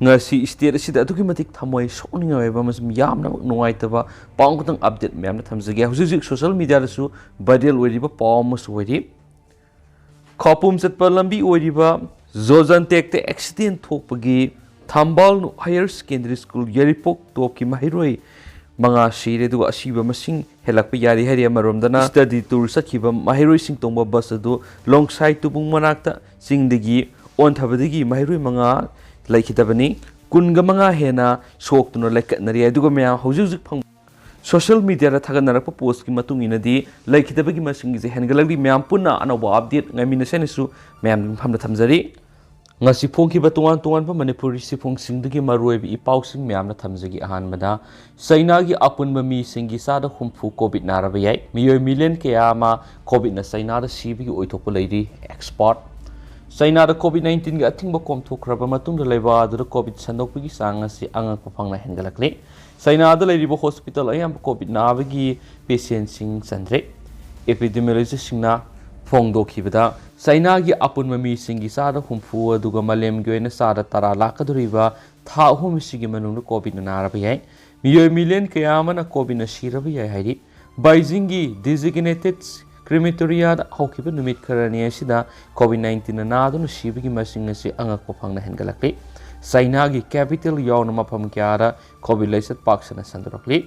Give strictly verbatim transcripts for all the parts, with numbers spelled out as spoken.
ꯉꯁꯤ state ꯑꯁꯤꯗ ꯑꯗꯨꯛꯀꯤ ꯃꯇꯤꯛ ꯊꯃꯣꯏ ꯁꯣꯛꯅꯤꯡꯉꯥꯏ ꯑꯣꯏꯕ ꯑꯃꯁꯨꯡ ꯌꯥꯝꯅꯃꯛ ꯅꯨꯡꯉꯥꯏꯇꯕ ꯄꯥꯎ ꯈꯛꯇꯪ update ꯃꯌꯥꯝꯅ ꯊꯝꯖꯒꯦ꯫ ꯍꯧꯖꯤꯛ ꯍꯧꯖꯤꯛ social media ꯗꯁꯨ viral ꯑꯣꯏꯔꯤꯕ ꯄꯥꯎ ꯑꯃꯁꯨ ꯑꯣꯏꯔꯤ꯫ ꯈꯧꯄꯨꯝ ꯆꯠꯄ ꯂꯝꯕꯤ ꯑꯣꯏꯔꯤꯕ ꯖꯣꯖꯟꯇꯦꯛꯇ accident ꯊꯣꯛꯄꯒꯤ ꯊꯝꯕꯥꯜ ꯍꯥꯌꯔ ꯁꯦꯀꯦꯟꯗꯔꯤ ꯁ꯭ꯀꯨꯜ ꯌꯥꯏꯔꯤꯄꯣꯛ ꯇꯣꯞꯀꯤ ꯃꯍꯩꯔꯣꯏ ꯃꯉꯥ ꯁꯤꯔꯦ, ꯑꯗꯨꯒ ꯑꯁꯤꯕ ꯃꯁꯤꯡ ꯍꯦꯜꯂꯛꯄ ꯌꯥꯔꯤ ꯍꯥꯏꯔꯤ꯫ ꯑꯃꯔꯣꯝꯗꯅ study tour ꯆꯠꯈꯤꯕ ꯃꯍꯩꯔꯣꯏꯁꯤꯡ ꯇꯣꯡꯕ bus ꯑꯗꯨ ꯂꯣꯡꯁꯥꯏ ꯇꯨꯕꯨꯡ ꯃꯅꯥꯛꯇ ꯆꯤꯡꯗꯒꯤ ꯑꯣꯟꯊꯕꯗꯒꯤ ꯃꯍꯩꯔꯣꯏ ꯃꯉꯥ ꯂꯩꯈꯤꯗꯕꯅꯤ꯫ ꯀꯨꯟꯒ ꯃꯉꯥ ꯍꯦꯟꯅ ꯁꯣꯛꯇꯨꯅ ꯂꯩꯀꯠꯅꯔꯤ꯫ ꯑꯗꯨꯒ ꯃꯌꯥꯝ ꯍꯧꯖꯤꯛ ꯍꯧꯖꯤꯛ ꯐꯪ-, social media ꯗ ꯊꯥꯒꯠꯅꯔꯛꯄ post ꯀꯤ ꯃꯇꯨꯡ ꯏꯟꯅꯗꯤ ꯂꯩꯈꯤꯗꯕꯒꯤ ꯃꯁꯤꯡꯁꯦ ꯍꯦꯟꯒꯠꯂꯛꯂꯤ꯫ ꯃꯌꯥꯝ ꯄꯨꯟꯅ ꯑꯅꯧꯕ update ꯉꯥꯏꯃꯤꯟꯅꯁꯦꯅꯁꯨ ꯃꯌꯥꯝꯒꯤ ꯃꯐꯝꯗ ꯊꯝꯖꯔꯤ꯫ ꯉꯁꯤ ꯐꯣꯡꯈꯤꯕ ꯇꯣꯉꯥꯟ ꯇꯣꯉꯥꯟꯕ ꯃꯅꯤꯄꯨꯔꯤ ꯁꯤꯐꯣꯡꯁꯤꯡꯗꯒꯤ ꯃꯔꯨꯑꯣꯏꯕ ꯏ ꯄꯥꯎꯁꯤꯡ ꯃꯌꯥꯝꯅ ꯊꯝꯖꯒꯦ꯫ ꯑꯍꯥꯟꯕꯗ, ꯆꯩꯅꯥꯒꯤ ꯑꯄꯨꯟꯕ ꯃꯤꯁꯤꯡꯒꯤ ꯆꯥꯗ ꯍꯨꯝꯐꯨ COVID ꯅꯥꯔꯕ ꯌꯥꯏ꯫ ꯃꯤꯑꯣꯏ million ꯀꯌꯥ ꯑꯃ COVID ꯅ ꯆꯩꯅꯥꯗ ꯁꯤꯕꯒꯤ ꯑꯣꯏꯊꯣꯛꯄ ꯂꯩꯔꯤ꯫ Expert꯫ ꯆꯩꯅꯥꯗ COVID nineteen ꯒꯤ ꯑꯊꯤꯡꯕ ꯀꯣꯝꯊꯣꯛꯈ꯭ꯔꯕ ꯃꯇꯨꯡꯗ ꯂꯩꯕꯥꯛ ꯑꯗꯨꯗ COVID ꯁꯟꯗꯣꯛꯄꯒꯤ ꯆꯥꯡ ꯑꯁꯤ ꯑꯉꯛꯄ ꯐꯪꯅ ꯍꯦꯟꯒꯠꯂꯛꯂꯤ꯫ ꯆꯩꯅꯥꯗ ꯂꯩꯔꯤꯕ hospital ꯑꯌꯥꯝꯕ COVID ꯅꯥꯕꯒꯤ patient ꯁꯤꯡ ꯆꯟꯗ꯭ꯔꯦ꯫ Epidemiologist ꯁꯤꯡꯅ ꯐꯣꯡꯗꯣꯛꯈꯤꯕꯗ, ꯆꯩꯅꯥꯒꯤ ꯑꯄꯨꯟꯕ ꯃꯤꯁꯤꯡꯒꯤ ꯆꯥꯗ ꯍꯨꯝꯐꯨ, ꯑꯗꯨꯒ ꯃꯥꯂꯦꯝꯒꯤ ꯑꯣꯏꯅ ꯆꯥꯗ ꯇꯔꯥ ꯂꯥꯛꯀꯗꯧꯔꯤꯕ ꯊꯥ ꯑꯍꯨꯝ ꯑꯁꯤꯒꯤ ꯃꯅꯨꯡꯗ COVID ꯅ ꯅꯥꯔꯕ ꯌꯥꯏ꯫ ꯃꯤꯑꯣꯏ million ꯀꯌꯥ ꯑꯃꯅ COVID ꯅ ꯁꯤꯔꯕ ꯌꯥꯏ ꯍꯥꯏꯔꯤ꯫ ꯕꯩꯖꯤꯡꯒꯤ designated crematoria ꯗ ꯍꯧꯈꯤꯕ ꯅꯨꯃꯤꯠ ꯈꯔꯅꯤ ꯑꯁꯤꯗ COVID nineteen ꯅ ꯅꯥꯗꯨꯅ ꯁꯤꯕꯒꯤ ꯃꯁꯤꯡ ꯑꯁꯤ ꯑꯉꯛꯄ ꯐꯪꯅ ꯍꯦꯟꯒꯠꯂꯛꯂꯤ꯫ ꯆꯩꯅꯥꯒꯤ capital ꯌꯥꯎꯅ ꯃꯐꯝ ꯀꯌꯥꯗ COVID ꯂꯥꯏꯆꯠ ꯄꯥꯛ ꯁꯟꯅ ꯁꯟꯗꯣꯔꯛꯂꯤ꯫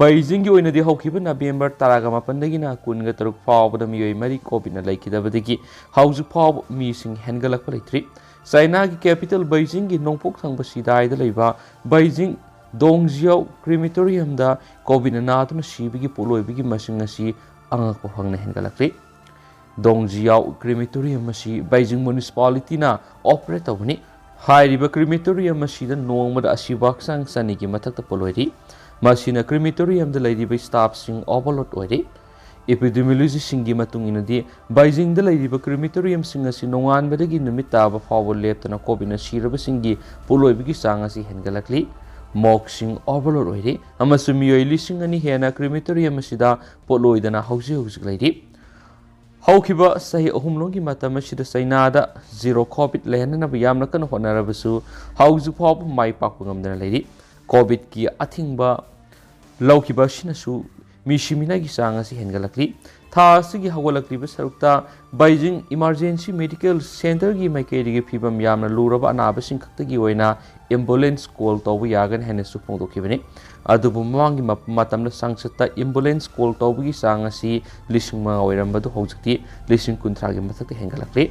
ꯕꯩꯖꯤꯡꯒꯤ ꯑꯣꯏꯅꯗꯤ ꯍꯧꯈꯤꯕ November ꯇꯔꯥꯒ ꯃꯥꯄꯟꯗꯒꯤꯅ ꯀꯨꯟꯒ ꯇꯔꯨꯛ ꯐꯥꯎꯕꯗ ꯃꯤꯑꯣꯏ ꯃꯔꯤ COVID ꯅ ꯂꯩꯈꯤꯗꯕꯗꯒꯤ ꯍꯧꯖꯤꯛ ꯐꯥꯎꯕ ꯃꯤꯁꯤꯡ ꯍꯦꯟꯒꯠꯂꯛꯄ ꯂꯩꯇ꯭ꯔꯤ꯫ ꯆꯩꯅꯥꯒꯤ capital ꯕꯩꯖꯤꯡꯒꯤ ꯅꯣꯡꯄꯣꯛ ꯊꯪꯕ ꯁꯤꯗꯥꯏꯗ ꯂꯩꯕ ꯕꯩꯖꯤꯡ ꯗꯣꯡꯖꯤꯌꯥꯎ crematorium ꯗ COVID ꯅ ꯅꯥꯗꯨꯅ ꯁꯤꯕꯒꯤ ꯄꯣꯠꯂꯣꯏꯕꯒꯤ ꯃꯁꯤꯡ ꯑꯁꯤ ꯑꯉꯛꯄ ꯐꯪꯅ ꯍꯦꯟꯒꯠꯂꯛꯂꯤ꯫ ꯗꯣꯡꯖꯤꯌꯥꯎ crematorium ꯑꯁꯤ ꯕꯩꯖꯤꯡ municipality ꯅ operate ꯇꯧꯕꯅꯤ꯫ ꯍꯥꯏꯔꯤꯕ crematorium ꯑꯁꯤꯗ ꯅꯣꯡꯃꯗ ꯑꯁꯤꯕ ꯍꯛꯆꯥꯡ ꯆꯅꯤꯒꯤ ꯃꯊꯛꯇ ꯄꯣꯠꯂꯣꯏꯔꯤ꯫ ꯃꯁꯤꯅ crematorium ꯗ ꯂꯩꯔꯤꯕ staff ꯁꯤꯡ overload ꯑꯣꯏꯔꯤ꯫ Epidemiologist ꯁꯤꯡꯒꯤ ꯃꯇꯨꯡ ꯏꯟꯅꯗꯤ, ꯕꯩꯖꯤꯡꯗ ꯂꯩꯔꯤꯕ crematorium ꯁꯤꯡ ꯑꯁꯤ ꯅꯣꯡꯉꯥꯟꯕꯗꯒꯤ ꯅꯨꯃꯤꯠ ꯇꯥꯕ ꯐꯥꯎꯕ ꯂꯦꯞꯇꯅ COVID ꯅ ꯁꯤꯔꯕꯁꯤꯡꯒꯤ ꯄꯣꯠꯂꯣꯏꯕꯒꯤ ꯆꯥꯡ ꯑꯁꯤ ꯍꯦꯟꯒꯠꯂꯛꯂꯤ꯫ Morgue ꯁꯤꯡ overload ꯑꯣꯏꯔꯤ ꯑꯃꯁꯨꯡ ꯃꯤꯑꯣꯏ ꯂꯤꯁꯤꯡ ꯑꯅꯤ ꯍꯦꯟꯅ crematorium ꯑꯁꯤꯗ ꯄꯣꯠꯂꯣꯏꯗꯅ ꯍꯧꯖꯤꯛ ꯍꯧꯖꯤꯛ ꯂꯩꯔꯤ꯫ ꯍꯧꯈꯤꯕ ꯆꯍꯤ ꯑꯍꯨꯝꯂꯣꯝꯒꯤ ꯃꯇꯝ ꯑꯁꯤꯗ ꯆꯩꯅꯥꯗ ꯖꯤꯔꯣ ꯀꯣꯚꯤꯗ ꯂꯩꯍꯟꯅꯅꯕ ꯌꯥꯝꯅ ꯀꯟꯅ ꯍꯣꯠꯅꯔꯕꯁꯨ ꯍꯧꯖꯤꯛ ꯐꯥꯎꯕ ꯃꯥꯏ ꯄꯥꯛꯄ ꯉꯝꯗꯅ ꯂꯩꯔꯤ꯫ ꯀꯣꯚꯤꯗꯀꯤ ꯑꯊꯤꯡꯕ ꯂꯧꯈꯤꯕ ꯑꯁꯤꯅꯁꯨ ꯃꯤꯁꯤ ꯃꯤꯅꯥꯒꯤ ꯆꯥꯡ ꯑꯁꯤ ꯍꯦꯟꯒꯠꯂꯛꯂꯤ꯫ ꯊꯥ ꯑꯁꯤꯒꯤ ꯍꯧꯒꯠꯂꯛꯂꯤꯕ ꯁꯔꯨꯛꯇ ꯕꯩꯖꯤꯡ ꯏꯃꯥꯔꯖꯦꯟꯁꯤ ꯃꯦꯗꯤꯀꯦꯜ ꯁꯦꯟꯇꯔꯒꯤ ꯃꯥꯏꯀꯩꯗꯒꯤ ꯐꯤꯕꯝ ꯌꯥꯝꯅ ꯂꯨꯔꯕ ꯑꯅꯥꯕꯁꯤꯡ ꯈꯛꯇꯒꯤ ꯑꯣꯏꯅ ꯑꯦꯝꯕꯨꯂꯦꯟꯁ ꯀꯣꯜ ꯇꯧꯕ ꯌꯥꯒꯅꯤ ꯍꯥꯏꯅꯁꯨ ꯐꯣꯡꯗꯣꯛꯈꯤꯕꯅꯤ꯫ ꯑꯗꯨꯕꯨ ꯃꯃꯥꯡꯒꯤ ꯃ-, ꯃꯇꯝꯗ ꯆꯥꯡꯆꯠꯇ ꯑꯦꯝꯕꯨꯂꯦꯟꯁ ꯀꯣꯜ ꯇꯧꯕꯒꯤ ꯆꯥꯡ ꯑꯁꯤ ꯂꯤꯁꯤꯡ ꯃꯉꯥ ꯑꯣꯏꯔꯝꯕꯗꯨ ꯍꯧꯖꯤꯛꯇꯤ ꯂꯤꯁꯤꯡ ꯀꯨꯟꯊ꯭ꯔꯥꯒꯤ ꯃꯊꯛꯇ ꯍꯦꯟꯒꯠꯂꯛꯂꯤ꯫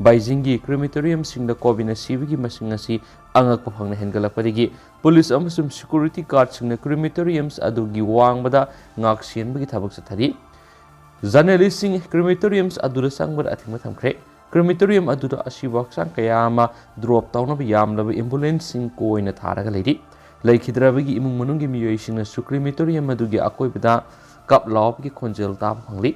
ꯕꯩꯖꯤꯡꯒꯤ ꯀ꯭ꯔꯤꯃꯦꯇꯣꯔꯤꯌꯝꯁꯤꯡꯗ ꯀꯣꯚꯤꯗꯅ ꯁꯤꯕꯒꯤ ꯃꯁꯤꯡ ꯑꯁꯤ ꯑꯉꯛꯄ ꯐꯪꯅ ꯍꯦꯟꯒꯠꯂꯛꯄꯗꯒꯤ ꯄꯨꯂꯤꯁ ꯑꯃꯁꯨꯡ ꯁꯦꯀ꯭ꯌꯨꯔꯤꯇꯤ ꯒꯥꯔꯗꯁꯤꯡꯅ ꯀ꯭ꯔꯤꯃꯦꯇꯣꯔꯤꯌꯝꯁ ꯑꯗꯨꯒꯤ ꯋꯥꯡꯃꯗ ꯉꯥꯛ ꯁꯦꯟꯕꯒꯤ ꯊꯕꯛ ꯆꯠꯊꯔꯤ꯫ ꯖꯔꯅꯦꯂꯤꯁꯁꯤꯡ ꯀ꯭ꯔꯤꯃꯦꯇꯣꯔꯤꯌꯝꯁ ꯑꯗꯨꯗ ꯆꯪꯕꯗ ꯑꯊꯤꯡꯕ ꯊꯝꯈ꯭ꯔꯦ꯫ ꯀ꯭ꯔꯤꯃꯦꯇꯣꯔꯤꯌꯝ ꯑꯗꯨꯗ ꯑꯁꯤꯕ ꯍꯛꯆꯥꯡ ꯀꯌꯥ ꯑꯃ ꯗ꯭ꯔꯣꯞ ꯇꯧꯅꯕ ꯌꯥꯝꯂꯕ ꯑꯦꯝꯕꯨꯂꯦꯟꯁꯁꯤꯡ ꯀꯣꯏꯅ ꯊꯥꯔꯒ ꯂꯩꯔꯤ꯫ ꯂꯩꯈꯤꯗ꯭ꯔꯕꯒꯤ ꯏꯃꯨꯡ ꯃꯅꯨꯡꯒꯤ ꯃꯤꯑꯣꯏꯁꯤꯡꯅꯁꯨ ꯀ꯭ꯔꯤꯃꯦꯇꯣꯔꯤꯌꯝ ꯑꯗꯨꯒꯤ ꯑꯀꯣꯏꯕꯗ ꯀꯞ ꯂꯥꯎꯕꯒꯤ ꯈꯣꯟꯖꯦꯜ ꯇꯥꯕ ꯐꯪꯂꯤ꯫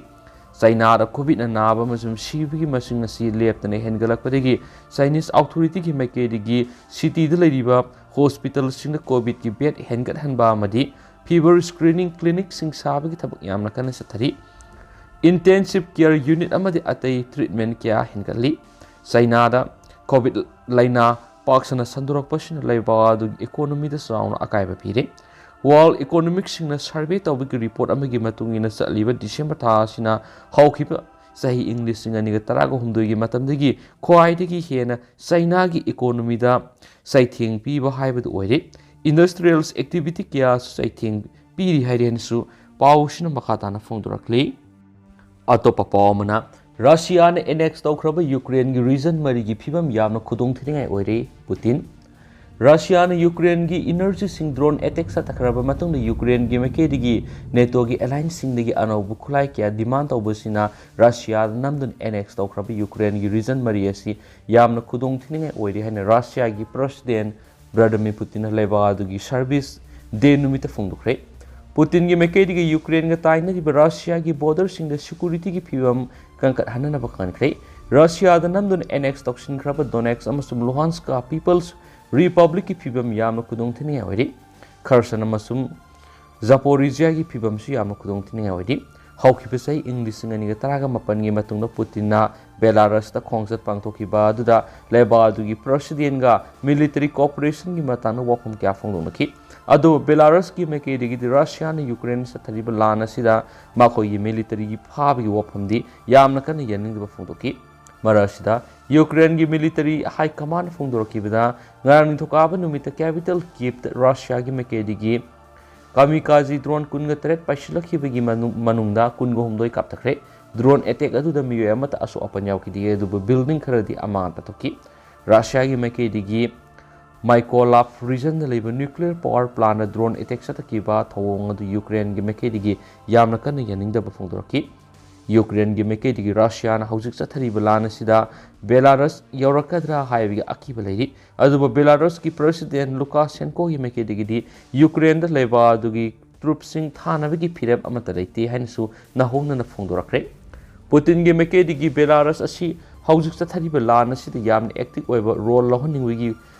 ꯆꯩꯅꯥꯗ ꯀꯣꯚꯤꯗꯅ ꯅꯥꯕ ꯑꯃꯁꯨꯡ ꯁꯤꯕꯒꯤ ꯃꯁꯤꯡ ꯑꯁꯤ ꯂꯦꯞꯇꯅ ꯍꯦꯟꯒꯠꯂꯛꯄꯗꯒꯤ ꯆꯥꯏꯅꯤꯁ ꯑꯣꯊꯣꯔꯤꯇꯤꯒꯤ ꯃꯥꯏꯀꯩꯗꯒꯤ ꯁꯤꯇꯤꯗ ꯂꯩꯔꯤꯕ ꯍꯣꯁꯄꯤꯇꯥꯜꯁꯤꯡꯗ ꯀꯣꯚꯤꯗꯀꯤ ꯕꯦꯗ ꯍꯦꯟꯒꯠꯍꯟꯕ ꯑꯃꯗꯤ ꯐꯤꯚꯔ ꯁ꯭ꯀ꯭ꯔꯤꯅꯤꯡ ꯀ꯭ꯂꯤꯅꯤꯛꯁꯤꯡ ꯁꯥꯕꯒꯤ ꯊꯕꯛ ꯌꯥꯝꯅ ꯀꯟꯅ ꯆꯠꯊꯔꯤ꯫ ꯏꯟꯇꯦꯟꯁꯤꯚ ꯀꯦꯌꯔ ꯌꯨꯅꯤꯠ ꯑꯃꯗꯤ ꯑꯇꯩ ꯇ꯭ꯔꯤꯠꯃꯦꯟ ꯀꯌꯥ ꯍꯦꯟꯒꯠꯂꯤ꯫ ꯆꯩꯅꯥꯗ ꯀꯣꯚꯤꯗ ꯂꯥꯏꯅꯥ ꯄꯥꯛ ꯁꯟꯅ ꯁꯟꯗꯣꯔꯛꯄꯁꯤꯅ ꯂꯩꯕꯥꯛ ꯑꯗꯨꯒꯤ ꯏꯀꯣꯅꯣꯃꯤꯗ ꯆꯥꯎꯅ ꯑꯀꯥꯏꯕ ꯄꯤꯔꯤ꯫ ꯋꯥꯔꯜꯗ ꯏꯀꯣꯅꯣꯃꯤꯛꯁꯤꯡꯅ ꯁꯔꯚꯦ ꯇꯧꯕꯒꯤ ꯔꯤꯄꯣꯔꯠ ꯑꯃꯒꯤ ꯃꯇꯨꯡ ꯏꯟꯅ ꯆꯠꯂꯤꯕ ꯗꯤꯁꯦꯝꯕꯔ ꯊꯥ ꯑꯁꯤꯅ ꯍꯧꯈꯤꯕ ꯆꯍꯤ ꯏꯪ ꯂꯤꯁꯤꯡ ꯑꯅꯤꯒ ꯇꯔꯥꯒ ꯍꯨꯝꯗꯣꯏꯒꯤ ꯃꯇꯝꯗꯒꯤ ꯈ꯭ꯋꯥꯏꯗꯒꯤ ꯍꯦꯟꯅ ꯆꯩꯅꯥꯒꯤ ꯏꯀꯣꯅꯣꯃꯤꯗ ꯆꯩꯊꯦꯡ ꯄꯤꯕ ꯍꯥꯏꯕꯗꯨ ꯑꯣꯏꯔꯦ꯫ ꯏꯟꯗꯁꯇ꯭ꯔꯤꯌꯦꯜꯁ ꯑꯦꯛꯇꯤꯚꯤꯇꯤ ꯀꯌꯥꯁꯨ ꯆꯩꯊꯦꯡ ꯄꯤꯔꯤ ꯍꯥꯏꯔꯦꯅꯁꯨ ꯄꯥꯎꯁꯤꯅ ꯃꯈꯥ ꯇꯥꯅ ꯐꯣꯡꯗꯣꯔꯛꯂꯤ꯫ ꯑꯇꯣꯞꯄ ꯄꯥꯎ ꯑꯃꯅ, ꯔꯁꯤꯌꯥꯅ ꯑꯦꯅꯦꯛꯁ ꯇꯧꯈ꯭ꯔꯕ ꯌꯨꯀ꯭ꯔꯦꯟꯒꯤ ꯔꯤꯖꯟ ꯃꯔꯤꯒꯤ ꯐꯤꯕꯝ ꯌꯥꯝꯅ ꯈꯨꯗꯣꯡꯊꯤꯅꯤꯡꯉꯥꯏ ꯑꯣꯏꯔꯦ, ꯄꯨꯇꯤꯟ꯫ ꯔꯁꯤꯌꯥꯅ ꯌꯨꯀ꯭ꯔꯦꯟꯒꯤ ꯏꯅꯔꯖꯤꯁꯤꯡ ꯗ꯭ꯔꯣꯟ ꯑꯦꯇꯦꯛ ꯆꯠꯊꯈ꯭ꯔꯕ ꯃꯇꯨꯡꯗ ꯌꯨꯀ꯭ꯔꯦꯟꯒꯤ ꯃꯥꯏꯀꯩꯗꯒꯤ ꯅꯦꯇꯣꯒꯤ ꯑꯦꯂꯥꯏꯟꯁꯁꯤꯡꯗꯒꯤ ꯑꯅꯧꯕ ꯈꯨꯠꯂꯥꯏ ꯀꯌꯥ ꯗꯤꯃꯥꯟ ꯇꯧꯕꯁꯤꯅ ꯔꯁꯤꯌꯥꯗ ꯅꯝꯗꯨꯅ ꯑꯦꯅꯦꯛꯁ ꯇꯧꯈ꯭ꯔꯕ ꯌꯨꯀ꯭ꯔꯦꯟꯒꯤ ꯔꯤꯖꯟ ꯃꯔꯤ ꯑꯁꯤ ꯌꯥꯝꯅ ꯈꯨꯗꯣꯡꯊꯤꯅꯤꯡꯉꯥꯏ ꯑꯣꯏꯔꯦ ꯍꯥꯏꯅ ꯔꯁꯤꯌꯥꯒꯤ ꯄ꯭ꯔꯁꯤꯗꯦꯟ ꯚ꯭ꯂꯥꯗꯤꯃꯤꯔ ꯄꯨꯇꯤꯟꯅ ꯂꯩꯕꯥꯛ ꯑꯗꯨꯒꯤ ꯁꯔꯚꯤꯁ ꯗꯦ ꯅꯨꯃꯤꯠꯇ ꯐꯣꯡꯗꯣꯛꯈ꯭ꯔꯦ꯫ ꯄꯨꯇꯤꯟꯒꯤ ꯃꯥꯏꯀꯩꯗꯒꯤ ꯌꯨꯀ꯭ꯔꯦꯟꯒ ꯇꯥꯏꯅꯔꯤꯕ ꯔꯁꯤꯌꯥꯒꯤ ꯕꯣꯔꯗꯔꯁꯤꯡꯗ ꯁꯦꯀ꯭ꯌꯨꯔꯤꯇꯤꯒꯤ ꯐꯤꯕꯝ ꯀꯟꯈꯠꯍꯟꯅꯅꯕ ꯈꯟꯈ꯭ꯔꯦ꯫ ꯔꯁꯤꯌꯥꯗ ꯅꯝꯗꯨꯅ ꯑꯦꯅꯦꯛꯁ ꯇꯧꯁꯤꯟꯈ꯭ꯔꯕ ꯗꯣꯅꯦꯠꯁ ꯑꯃꯁꯨꯡ ꯂꯨꯍꯥꯟꯁꯀ ꯄꯤꯄꯜꯁ ꯔꯤꯄꯕ꯭ꯂꯤꯛꯀꯤ ꯐꯤꯕꯝ ꯌꯥꯝꯅ ꯈꯨꯗꯣꯡꯊꯤꯅꯤꯡꯉꯥꯏ ꯑꯣꯏꯔꯤ꯫ ꯈꯔꯁꯟ ꯑꯃꯁꯨꯡ ꯖꯥꯄꯣꯔꯤꯖꯤꯌꯥꯒꯤ ꯐꯤꯕꯝꯁꯨ ꯌꯥꯝꯅ ꯈꯨꯗꯣꯡꯊꯤꯅꯤꯡꯉꯥꯏ ꯑꯣꯏꯔꯤ꯫ ꯍꯧꯈꯤꯕ ꯆꯍꯤ ꯏꯪ ꯂꯤꯁꯤꯡ ꯑꯅꯤꯒ ꯇꯔꯥꯒ ꯃꯥꯄꯟꯒꯤ ꯃꯇꯨꯡꯗ ꯄꯨꯇꯤꯟꯅ ꯕꯦꯂꯥꯔꯁꯇ ꯈꯣꯡꯆꯠ ꯄꯥꯡꯊꯣꯛꯈꯤꯕ ꯑꯗꯨꯗ ꯂꯩꯕꯥꯛ ꯑꯗꯨꯒꯤ ꯄ꯭ꯔꯁꯤꯗꯦꯟꯒ ꯃꯤꯂꯤꯇꯔꯤ ꯀꯣꯑꯣꯄꯔꯦꯁꯟꯒꯤ ꯃꯇꯥꯡꯗ ꯋꯥꯐꯝ ꯀꯌꯥ ꯐꯣꯡꯗꯣꯛꯅꯈꯤ꯫ ꯑꯗꯨꯕꯨ ꯕꯦꯂꯥꯔꯁꯀꯤ ꯃꯥꯏꯀꯩꯗꯒꯤꯗꯤ ꯔꯁꯤꯌꯥꯅ ꯌꯨꯀ꯭ꯔꯦꯟ ꯆꯠꯊꯔꯤꯕ ꯂꯥꯟ ꯑꯁꯤꯗ ꯃꯈꯣꯏꯒꯤ ꯃꯤꯂꯤꯇꯔꯤꯒꯤ ꯐꯥꯕꯒꯤ ꯋꯥꯐꯝꯗꯤ ꯌꯥꯝꯅ ꯀꯟꯅ ꯌꯥꯅꯤꯡꯗꯕ ꯐꯣꯡꯗꯣꯛꯈꯤ꯫ ꯃꯔꯛ ꯑꯁꯤꯗ ꯌꯨꯀ꯭ꯔꯦꯟꯒꯤ ꯃꯤꯂꯤꯇꯔꯤ ꯍꯥꯏ ꯀꯃꯥꯟ ꯐꯣꯡꯗꯣꯔꯛꯈꯤꯕꯗ ꯉꯔꯥꯡ ꯅꯤꯡꯊꯧꯀꯥꯕ ꯅꯨꯃꯤꯠꯇ ꯀꯦꯄꯤꯇꯦꯜ ꯀꯤꯞꯇ ꯔꯁꯤꯌꯥꯒꯤ ꯃꯥꯏꯀꯩꯗꯒꯤ ꯀꯥꯃꯤꯀꯥꯖꯤ ꯗ꯭ꯔꯣꯟ ꯀꯨꯟꯒ ꯇꯔꯦꯠ ꯄꯥꯏꯁꯤꯜꯂꯛꯈꯤꯕꯒꯤ ꯃꯅꯨꯡ-, ꯃꯅꯨꯡꯗ ꯀꯨꯟꯒ ꯍꯨꯝꯗꯣꯏ ꯀꯥꯞꯊꯈ꯭ꯔꯦ꯫ ꯗ꯭ꯔꯣꯟ ꯑꯦꯇꯦꯛ ꯑꯗꯨꯗ ꯃꯤꯑꯣꯏ ꯑꯃꯠꯇ ꯑꯁꯣꯛ ꯑꯄꯟ ꯌꯥꯎꯈꯤꯗꯦ, ꯑꯗꯨꯕꯨ ꯕꯤꯜꯗꯤꯡ ꯈꯔꯗꯤ ꯑꯃꯥꯡ ꯇꯥꯊꯣꯛꯈꯤ꯫ ꯔꯁꯤꯌꯥꯒꯤ ꯃꯥꯏꯀꯩꯗꯒꯤ ꯃꯥꯏꯀꯣꯂꯥꯞ ꯔꯤꯖꯟꯗ ꯂꯩꯕ ꯅ꯭ꯌꯨꯀ꯭ꯂꯤꯌꯔ ꯄꯥꯋꯔ ꯄ꯭ꯂꯥꯟꯗ ꯗ꯭ꯔꯣꯟ ꯑꯦꯇꯦꯛ ꯆꯠꯊꯈꯤꯕ ꯊꯧꯑꯣꯡ ꯑꯗꯨ ꯌꯨꯀ꯭ꯔꯦꯟꯒꯤ ꯃꯥꯏꯀꯩꯗꯒꯤ ꯌꯥꯝꯅ ꯀꯟꯅ ꯌꯥꯅꯤꯡꯗꯕ ꯐꯣꯡꯗꯣꯔꯛꯈꯤ꯫ ꯌꯨꯀ꯭ꯔꯦꯟꯒꯤ ꯃꯥꯏꯀꯩꯗꯒꯤ ꯔꯁꯤꯌꯥꯅ ꯍꯧꯖꯤꯛ ꯆꯠꯊꯔꯤꯕ ꯂꯥꯟ ꯑꯁꯤꯗ ꯕꯦꯂꯥꯔꯁ ꯌꯧꯔꯛꯀꯗ꯭ꯔꯥ ꯍꯥꯏꯕꯒꯤ ꯑꯀꯤꯕ ꯂꯩꯔꯤ꯫ ꯑꯗꯨꯕꯨ ꯕꯦꯂꯥꯔꯁꯀꯤ ꯄ꯭ꯔꯁꯤꯗꯦꯟ ꯂꯨꯀꯥꯁꯦꯟꯀꯣꯒꯤ ꯃꯥꯏꯀꯩꯗꯒꯤꯗꯤ ꯌꯨꯀ꯭ꯔꯦꯟꯗ ꯂꯩꯕ ꯑꯗꯨꯒꯤ ꯇ꯭ꯔꯨꯞꯁꯤꯡ ꯊꯥꯅꯕꯒꯤ ꯐꯤꯔꯦꯞ ꯑꯃꯠꯇ ꯂꯩꯇꯦ ꯍꯥꯏꯅꯁꯨ ꯅꯧꯍꯧꯅꯅ ꯐꯣꯡꯗꯣꯔꯛꯈ꯭ꯔꯦ꯫ ꯄꯨꯇꯤꯟꯒꯤ ꯃꯥꯏꯀꯩꯗꯒꯤ ꯕꯦꯂꯥꯔꯁ ꯑꯁꯤ ꯍꯧꯖꯤꯛ ꯆꯠꯊꯔꯤꯕ ꯂꯥꯟ ꯑꯁꯤꯗ ꯌꯥꯝꯅ ꯑꯦꯛꯇꯤꯚ ꯑꯣꯏꯕ ꯔꯣꯜ ꯂꯧꯍꯟꯅꯤꯡꯕꯒꯤ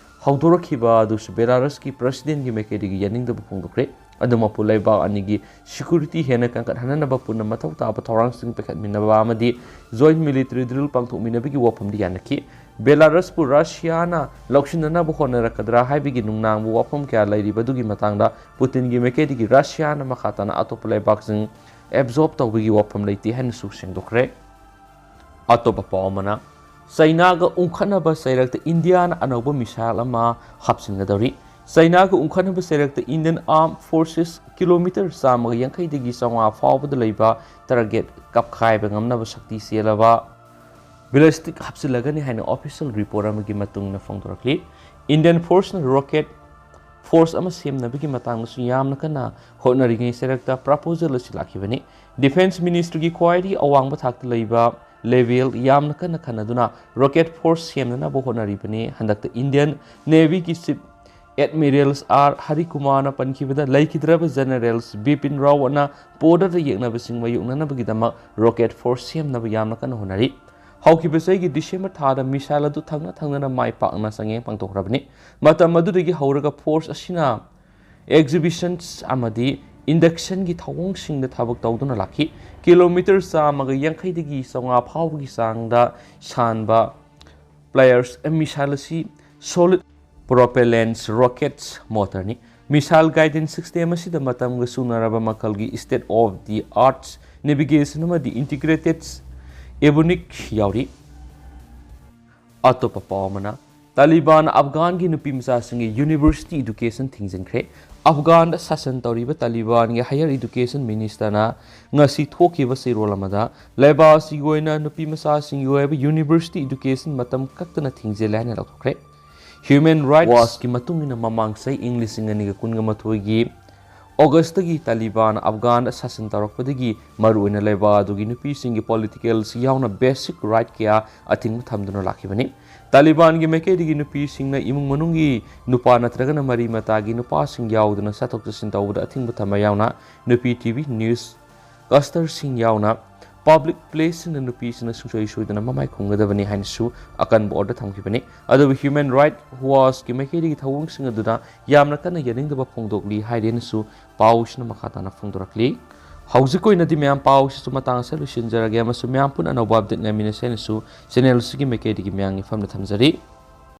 ꯍꯧꯗꯣꯔꯛꯈꯤꯕ ꯑꯗꯨꯁꯨ ꯕꯦꯂꯥꯔꯁꯀꯤ ꯄ꯭ꯔꯁꯤꯗꯦꯟꯒꯤ ꯃꯥꯏꯀꯩꯗꯒꯤ ꯌꯥꯅꯤꯡꯗꯕ ꯐꯣꯡꯗꯣꯛꯈ꯭ꯔꯦ꯫ ꯑꯗꯨꯃꯛꯄꯨ ꯂꯩꯕꯥꯛ ꯑꯅꯤꯒꯤ ꯁꯦꯀ꯭ꯌꯨꯔꯤꯇꯤ ꯍꯦꯟꯅ ꯀꯟꯈꯠꯍꯟꯅꯕ ꯄꯨꯟꯅ ꯃꯊꯧ ꯇꯥꯕ ꯊꯧꯔꯥꯡꯁꯤꯡ ꯄꯥꯏꯈꯠꯃꯤꯟꯅꯕ ꯑꯃꯗꯤ ꯖꯣꯏꯟꯠ ꯃꯤꯂꯤꯇꯔꯤ ꯗ꯭ꯔꯤꯜ ꯄꯥꯡꯊꯣꯛꯃꯤꯟꯅꯕꯒꯤ ꯋꯥꯐꯝꯗꯤ ꯌꯥꯅꯈꯤ꯫ ꯕꯦꯂꯥꯔꯁꯄꯨ ꯔꯁꯤꯌꯥꯅ ꯂꯧꯁꯤꯟꯅꯅꯕ ꯍꯣꯠꯅꯔꯛꯀꯗ꯭ꯔꯥ ꯍꯥꯏꯕꯒꯤ ꯅꯨꯡꯅꯥꯡꯕ ꯋꯥꯐꯝ ꯀꯌꯥ ꯂꯩꯔꯤꯕꯗꯨꯒꯤ ꯃꯇꯥꯡꯗ ꯄꯨꯇꯤꯟꯒꯤ ꯃꯥꯏꯀꯩꯗꯒꯤ ꯔꯁꯤꯌꯥꯅ ꯃꯈꯥ ꯇꯥꯅ ꯑꯇꯣꯞꯄ ꯂꯩꯕꯥꯛꯁꯤꯡ ꯑꯦꯕꯖꯣꯔꯕ ꯇꯧꯕꯒꯤ ꯋꯥꯐꯝ ꯂꯩꯇꯦ ꯍꯥꯏꯅꯁꯨ ꯁꯦꯡꯗꯣꯛꯈ꯭ꯔꯦ꯫ ꯑꯇꯣꯞꯄ ꯄꯥꯎ ꯑꯃꯅ, ꯆꯩꯅꯥꯒ ꯎꯪꯈꯠꯅꯕ ꯆꯩꯔꯛꯇ ꯏꯟꯗꯤꯌꯥꯅ ꯑꯅꯧꯕ ꯃꯤꯁꯥꯏꯜ ꯑꯃ ꯍꯥꯞꯆꯤꯟꯒꯗꯧꯔꯤ꯫ ꯆꯩꯅꯥꯒ ꯎꯪꯈꯠꯅꯕ ꯆꯩꯔꯛꯇ ꯏꯟꯗꯤꯌꯟ ꯑꯥꯔꯝ ꯐꯣꯔꯁꯦꯁ ꯀꯤꯂꯣꯃꯤꯇꯔ ꯆꯥꯝꯃꯒ ꯌꯥꯡꯈꯩꯗꯒꯤ ꯆꯥꯝꯃꯉꯥ ꯐꯥꯎꯕꯗ ꯂꯩꯕ ꯇꯥꯔꯒꯦꯠ ꯀꯥꯞꯈꯥꯏꯕ ꯉꯝꯅꯕ ꯁꯛꯇꯤ ꯆꯦꯜꯂꯕ ꯕꯦꯂꯤꯁꯇꯤꯛ ꯍꯥꯞꯆꯤꯜꯂꯒꯅꯤ ꯍꯥꯏꯅ ꯑꯣꯐꯤꯁꯤꯌꯦꯜ ꯔꯤꯄꯣꯔꯠ ꯑꯃꯒꯤ ꯃꯇꯨꯡ ꯏꯟꯅ ꯐꯣꯡꯗꯣꯔꯛꯂꯤ꯫ ꯏꯟꯗꯤꯌꯟ ꯐꯣꯔꯁꯅ ꯔꯣꯀꯦꯠ ꯐꯣꯔꯁ ꯑꯃ ꯁꯦꯝꯅꯕꯒꯤ ꯃꯇꯥꯡꯗꯁꯨ ꯌꯥꯝꯅ ꯀꯟꯅ ꯍꯣꯠꯅꯔꯤꯉꯩ ꯆꯩꯔꯛꯇ ꯄ꯭ꯔꯄꯣꯖꯦꯜ ꯑꯁꯤ ꯂꯥꯛꯈꯤꯕꯅꯤ꯫ ꯗꯤꯐꯦꯟꯁ ꯃꯤꯅꯤꯁꯇ꯭ꯔꯤꯒꯤ ꯈ꯭ꯋꯥꯏꯗꯒꯤ ꯑꯋꯥꯡꯕ ꯊꯥꯛꯇ ꯂꯩꯕ ꯂꯦꯚꯦꯜ ꯌꯥꯝꯅ ꯀꯟꯅ ꯈꯟꯅꯗꯨꯅ ꯔꯣꯀꯦꯠ ꯐꯣꯔꯁ ꯁꯦꯝꯅꯅꯕ ꯍꯣꯠꯅꯔꯤꯕꯅꯤ꯫ ꯍꯟꯗꯛꯇ ꯏꯟꯗꯤꯌꯟ ꯅꯦꯚꯤꯒꯤ ꯆꯤꯐ ꯑꯦꯗꯃꯤꯔꯦꯜꯁ ꯑꯥꯔ ꯍꯔꯤꯀꯨꯃꯥꯔꯅ ꯄꯟꯈꯤꯕꯗ, ꯂꯩꯈꯤꯗ꯭ꯔꯕ ꯖꯦꯅꯔꯦꯜꯁ ꯕꯤꯄꯤꯟ ꯔꯥꯋꯠꯅ ꯕꯣꯔꯗꯔꯗ ꯌꯦꯛꯅꯕꯁꯤꯡ ꯃꯥꯌꯣꯛꯅꯅꯕꯒꯤꯗꯃꯛ ꯔꯣꯀꯦꯠ ꯐꯣꯔꯁ ꯁꯦꯝꯅꯕ ꯌꯥꯝꯅ ꯀꯟꯅ ꯍꯣꯠꯅꯔꯤ꯫ ꯍꯧꯈꯤꯕ ꯆꯍꯤꯒꯤ ꯗꯤꯁꯦꯝꯕꯔ ꯊꯥꯗ ꯃꯤꯁꯥꯏꯜ ꯑꯗꯨ ꯊꯪꯅ ꯊꯪꯅꯅ ꯃꯥꯏ ꯄꯥꯛꯅ ꯆꯥꯡꯌꯦꯡ ꯄꯥꯡꯊꯣꯛꯈ꯭ꯔꯕꯅꯤ꯫ ꯃꯇꯝ ꯑꯗꯨꯗꯒꯤ ꯍꯧꯔꯒ ꯐꯣꯔꯁ ꯑꯁꯤꯅ ꯑꯦꯛꯖꯤꯕꯤꯁꯟꯁ ꯑꯃꯗꯤ inductionꯒꯤ ꯊꯧꯑꯣꯡꯁꯤꯡꯗ ꯊꯕꯛ ꯇꯧꯗꯨꯅ ꯂꯥꯛꯈꯤ꯫ ꯀꯤꯂꯣꯃꯤꯇꯔ ꯆꯥꯝꯃꯒ ꯌꯥꯡꯈꯩꯗꯒꯤ ꯆꯥꯝꯃꯉꯥ ꯐꯥꯎꯕꯒꯤ ꯆꯥꯡꯗ ꯁꯥꯟꯕ Players missile ꯑꯁꯤ solid propellant rocket motorꯅꯤ꯫ Missile guidance system ꯑꯁꯤꯗ ꯃꯇꯝꯒ ꯆꯨꯅꯔꯕ ꯃꯈꯜꯒꯤ state of the art navigation ꯑꯃꯗꯤ integrated avionics ꯌꯥꯎꯔꯤ꯫ ꯑꯇꯣꯞꯄ ꯄꯥꯎ ꯑꯃꯅ, ꯇꯥꯂꯤꯕꯥꯟ ꯑꯐꯒꯥꯟꯒꯤ ꯅꯨꯄꯤ ꯃꯆꯥꯁꯤꯡꯒꯤ university education ꯊꯤꯡꯖꯤꯟꯈ꯭ꯔꯦ꯫ ꯑꯐꯒꯥꯟꯗ ꯁꯥꯁꯟ ꯇꯧꯔꯤꯕ ꯇꯥꯂꯤꯕꯥꯟꯒꯤ higher education ministerꯅ ꯉꯁꯤ ꯊꯣꯛꯈꯤꯕ ꯆꯦꯔꯣꯜ ꯑꯃꯗ, ꯂꯩꯕꯥꯛ ꯑꯁꯤꯒꯤ ꯑꯣꯏꯅ ꯅꯨꯄꯤ ꯃꯆꯥꯁꯤꯡꯒꯤ ꯑꯣꯏꯕ university education ꯃꯇꯝ ꯀꯛꯇꯅ ꯊꯤꯡꯖꯤꯜꯂꯦ ꯍꯥꯏꯅ ꯂꯥꯎꯊꯣꯛꯈ꯭ꯔꯦ꯫ Human Rights Watchꯀꯤ ꯃꯇꯨꯡ ꯏꯟꯅ, ꯃꯃꯥꯡ ꯆꯍꯤ ꯏꯪ ꯂꯤꯁꯤꯡ ꯑꯅꯤꯒ ꯀꯨꯟꯒ ꯃꯥꯊꯣꯏꯒꯤ Augustꯇꯒꯤ ꯇꯥꯂꯤꯕꯥꯟ ꯑꯐꯒꯥꯟꯗ ꯁꯥꯁꯟ ꯇꯧꯔꯛꯄꯗꯒꯤ ꯃꯔꯨꯑꯣꯏꯅ ꯂꯩꯕꯥꯛ ꯑꯗꯨꯒꯤ ꯅꯨꯄꯤꯁꯤꯡꯒꯤ political ꯌꯥꯎꯅ basic right ꯀꯌꯥ ꯑꯊꯤꯡꯕ ꯊꯝꯗꯨꯅ ꯂꯥꯛꯈꯤꯕꯅꯤ꯫ ꯇꯥꯂꯤꯕꯥꯟꯒꯤ ꯃꯥꯏꯀꯩꯗꯒꯤ ꯅꯨꯄꯤꯁꯤꯡꯅ ꯏꯃꯨꯡ ꯃꯅꯨꯡꯒꯤ ꯅꯨꯄꯥ ꯅꯠꯇ꯭ꯔꯒꯅ ꯃꯔꯤ ꯃꯇꯥꯒꯤ ꯅꯨꯄꯥꯁꯤꯡ ꯌꯥꯎꯗꯅ ꯆꯠꯊꯣꯛ ꯆꯠꯁꯤꯟ ꯇꯧꯕꯗ ꯑꯊꯤꯡꯕ ꯊꯝꯕ ꯌꯥꯎꯅ ꯅꯨꯄꯤ TV, newscasterꯁꯤꯡ ꯌꯥꯎꯅ public placeꯁꯤꯡꯗ ꯅꯨꯄꯤꯁꯤꯡꯅ ꯁꯨꯡꯁꯣꯏ ꯁꯣꯏꯗꯅ ꯃꯃꯥꯏ ꯈꯨꯝꯒꯗꯕꯅꯤ ꯍꯥꯏꯅꯁꯨ ꯑꯀꯟꯕ order ꯊꯝꯈꯤꯕꯅꯤ꯫ ꯑꯗꯨꯕꯨ Human Rights Watchꯀꯤ ꯃꯥꯏꯀꯩꯗꯒꯤ ꯊꯧꯑꯣꯡꯁꯤꯡ ꯑꯗꯨꯗ ꯌꯥꯝꯅ ꯀꯟꯅ ꯌꯥꯅꯤꯡꯗꯕ ꯐꯣꯡꯗꯣꯛꯂꯤ ꯍꯥꯏꯔꯦꯅꯁꯨ ꯄꯥꯎꯁꯤꯅ ꯃꯈꯥ ꯇꯥꯅ ꯐꯣꯡꯗꯣꯔꯛꯂꯤ꯫ ꯍꯧꯖꯤꯛꯀꯤ ꯑꯣꯏꯅꯗꯤ ꯃꯌꯥꯝ, ꯄꯥꯎꯁꯤꯁꯨ ꯃꯇꯥꯡ ꯑꯁꯤꯗ ꯂꯣꯏꯁꯤꯟꯖꯔꯒꯦ ꯑꯃꯁꯨꯡ ꯃꯌꯥꯝ ꯄꯨꯟꯅ ꯑꯅꯧꯕ update ꯉꯥꯏꯃꯤꯟꯅꯁꯦ ꯍꯥꯏꯅꯁꯨ channel ꯑꯁꯤꯒꯤ ꯃꯥꯏꯀꯩꯗꯒꯤ ꯃꯌꯥꯝꯒꯤ ꯐꯝꯗ ꯊꯝꯖꯔꯤ꯫